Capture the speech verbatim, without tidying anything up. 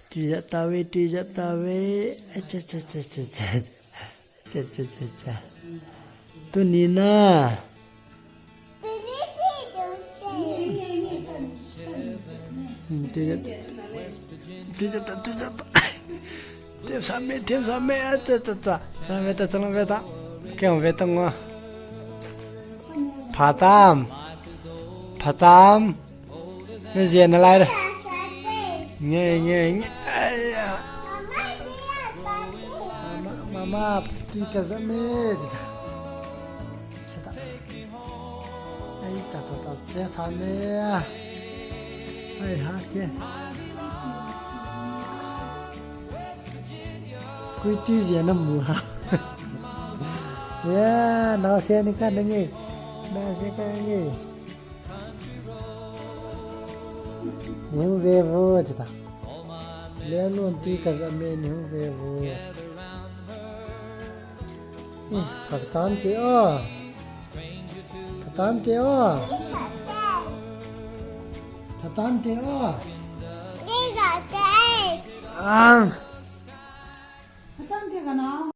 Tui jap tave, tui jap tave. Acha, cha, cha, cha, cha. Acha, cha, cha, cha. Tuni na. Hmm, tui jap, tui jap ta, tui jap ta. Them sa me, them sa me, acha, cha, cha. Chalang ve ta, chalang ve ta. Kei ve ta ngo. Phatam. Phatam. Nge je na lai da. Nge, nge, nge. Ai ya. Mama, mama, tui kajap me, tita. Chata. Ai, ta, ta, ta, te, ta, me. Ai, ha, ke. Kui tui je na mu ha. Ya, naosen ni ka na nge. Naosen ka nge. Nihung ve vo, tita. Lengnu'n tui kajap me, nihung ve vo. Eh, phatante o. Phatante o. Phatante o. Ang.